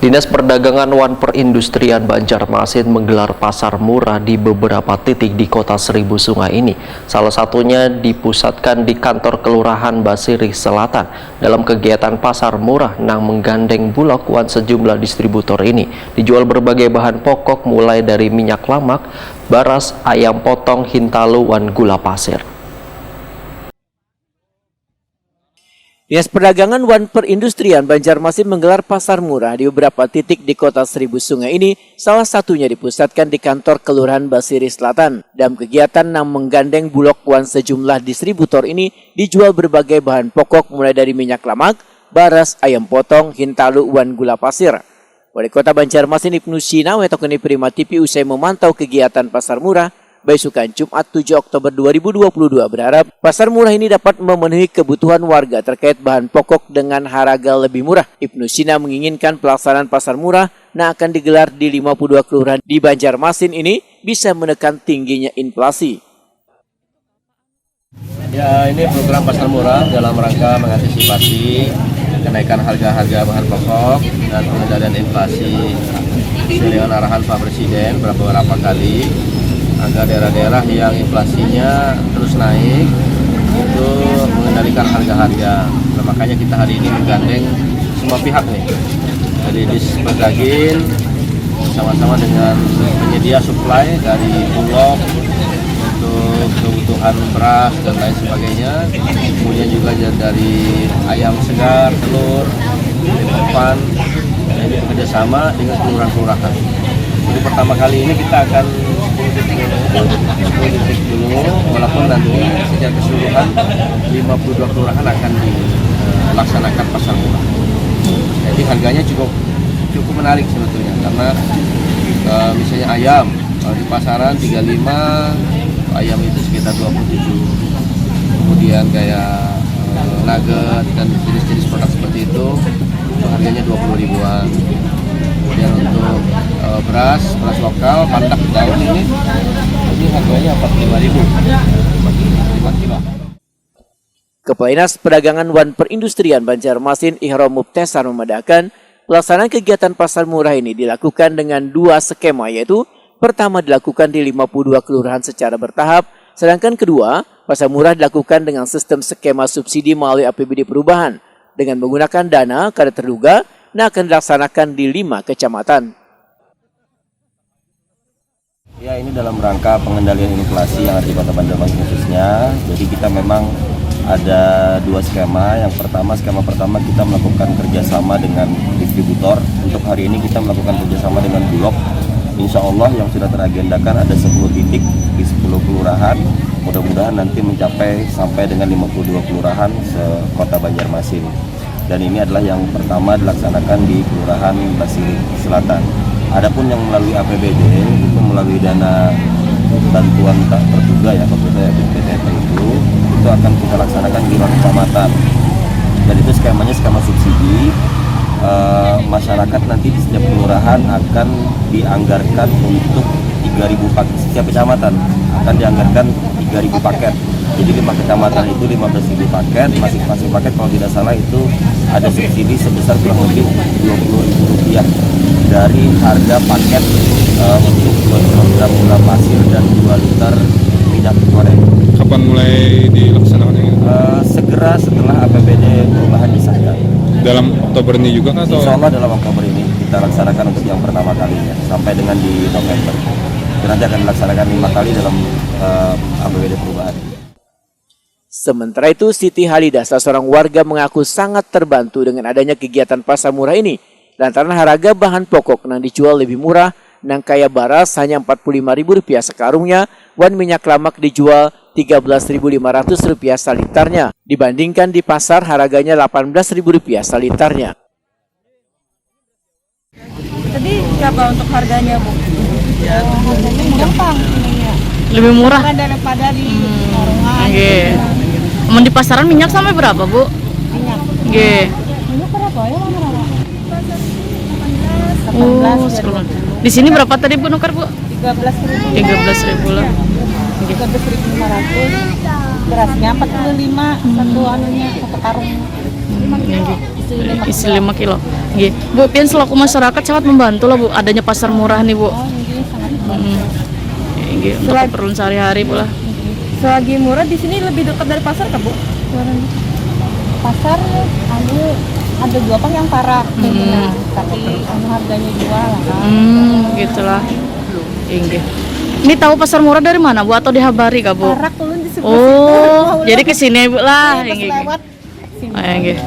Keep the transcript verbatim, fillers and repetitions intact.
Dinas Perdagangan wan Perindustrian Banjarmasin menggelar pasar murah di beberapa titik di Kota Seribu Sungai ini. Salah satunya dipusatkan di kantor Kelurahan Basirih Selatan. Dalam kegiatan pasar murah nang menggandeng Bulog wan sejumlah distributor ini, dijual berbagai bahan pokok mulai dari minyak lamak, baras, ayam potong, hintalu, wan gula pasir. Dinas Perdagangan wan Perindustrian Banjarmasin menggelar pasar murah di beberapa titik di Kota Seribu Sungai ini, salah satunya dipusatkan di kantor Kelurahan Basirih Selatan. Dalam kegiatan nang menggandeng Bulog wan sejumlah distributor ini, dijual berbagai bahan pokok mulai dari minyak lamak, baras, ayam potong, hintalu, wan gula pasir. Wali Kota Banjarmasin Ibnu Sina wetokuni Prima T V usai memantau kegiatan pasar murah baisukan Jumat tujuh Oktober dua ribu dua puluh dua berharap pasar murah ini dapat memenuhi kebutuhan warga terkait bahan pokok dengan harga lebih murah. Ibnu Sina menginginkan pelaksanaan pasar murah yang akan digelar di lima puluh dua kelurahan di Banjarmasin ini bisa menekan tingginya inflasi. Ya, ini program pasar murah dalam rangka mengantisipasi kenaikan harga-harga bahan pokok dan pengendalian inflasi sesuai dengan arahan Pak Presiden beberapa kali agar daerah-daerah yang inflasinya terus naik itu mengendalikan harga-harga. Nah, makanya kita hari ini menggandeng semua pihak nih, dari Disperdagin sama-sama dengan penyedia supply dari Bulog untuk kebutuhan beras dan lain sebagainya, kemudian juga dari ayam segar, telur, pan, ini bekerja sama dengan kelurahan-kelurahan. Jadi pertama kali ini kita akan sepuluh titik dulu, walaupun nanti secara keseluruhan lima puluh dua kelurahan akan dilaksanakan pasar murah. Jadi harganya cukup cukup menarik sebetulnya karena uh, misalnya ayam kalau di pasaran tiga puluh lima, ayam itu sekitar dua puluh tujuh. Kemudian kayak uh, nugget dan jenis-jenis produk seperti itu itu harganya dua puluh ribuan. Kemudian untuk uh, beras, beras lokal, pandak daun ini, ini harganya empat puluh lima ribu. Empat kilo. Kepala Dinas Perdagangan wan Perindustrian Banjarmasin Ihrom Mubtesar memadahakan, pelaksanaan kegiatan pasar murah ini dilakukan dengan dua skema, yaitu pertama dilakukan di lima puluh dua kelurahan secara bertahap, sedangkan kedua, pasar murah dilakukan dengan sistem skema subsidi melalui A P B D perubahan dengan menggunakan dana kada terduga yang akan dilaksanakan di lima kecamatan. Ya, ini dalam rangka pengendalian inflasi yang ada di Kota Banjarmasin khususnya. Jadi kita memang ada dua skema. Yang pertama, skema pertama kita melakukan kerjasama dengan distributor. Untuk hari ini kita melakukan kerjasama dengan Bulog. Insya Allah yang sudah teragendakan ada sepuluh titik di sepuluh kelurahan. Mudah-mudahan nanti mencapai sampai dengan lima puluh dua kelurahan se-Kota Banjarmasin. Dan ini adalah yang pertama dilaksanakan di Kelurahan Basirih Selatan. Adapun yang melalui A P B D itu melalui dana bantuan tak terduga ya, maksudnya ya, B P T T itu, itu akan kita laksanakan di lima kecamatan. Dan itu skemanya skema subsidi. Eh, masyarakat nanti di setiap kelurahan akan dianggarkan untuk tiga ribu paket, setiap kecamatan akan dianggarkan tiga ribu paket. Jadi lima kecamatan itu lima belas ribu paket, masing-masing paket kalau tidak salah itu ada subsidi sebesar kurang lebih dua puluh ribu rupiah dari harga paket uh, untuk dua kilogram gula pasir dan dua liter minyak goreng. Kapan mulai dilaksanakannya? Uh, segera setelah A P B D perubahan disahkan. Dalam Oktober ini juga kah? Atau? Insya Allah dalam Oktober ini kita laksanakan untuk yang pertama kalinya sampai dengan di November. Nanti akan dilaksanakan lima kali dalam uh, A P B D perubahan. Sementara itu, Siti Halidah, salah seorang warga, mengaku sangat terbantu dengan adanya kegiatan pasar murah ini lantaran harga bahan pokok yang dijual lebih murah, nang kaya baras hanya empat puluh lima ribu rupiah sekarungnya, wan minyak lamak dijual tiga belas ribu lima ratus rupiah salitarnya, dibandingkan di pasar harganya delapan belas ribu rupiah salitarnya. Tadi berapa untuk harganya, Bu? Ya, harganya gampang ininya. Lebih murah. Murah daripada di hmm. warungan. Oke. Okay. Mau di pasaran minyak sampai berapa, Bu? Minyak. Oke. Okay. Minyak berapa ya, Mama? Oh, sekarang. Di sini berapa tadi, Bu, nukar, Bu? Tiga belas ribu. Tiga belas ribu lah. Tiga belas ribu lima ratus. Berasnya empat puluh lima hmm. satu anunya, satu karung. Hmm, ya, Isi lima kilo. Nggih. Bu, pian selaku masyarakat sangat membantu lah, Bu, adanya pasar murah nih, Bu. Oh, nggih, sangat membantu. Mm. Nggih, untuk keperluan sehari-hari pula. Selagi murah di sini lebih dekat dari pasar kah, Bu? Pasar, anu, ada dua pang yang parak. Hmm. Nah, tapi anu harganya dua lah, kan. Hmm, gitulah. Inggih. Ini tahu pasar murah dari mana, Bu, atau dihabari kah, Bu? Parak ulun di sebelah situ. Oh, jadi ke sini, Bu, lah. Iya, pas lewat. Sini. Ah, inggih.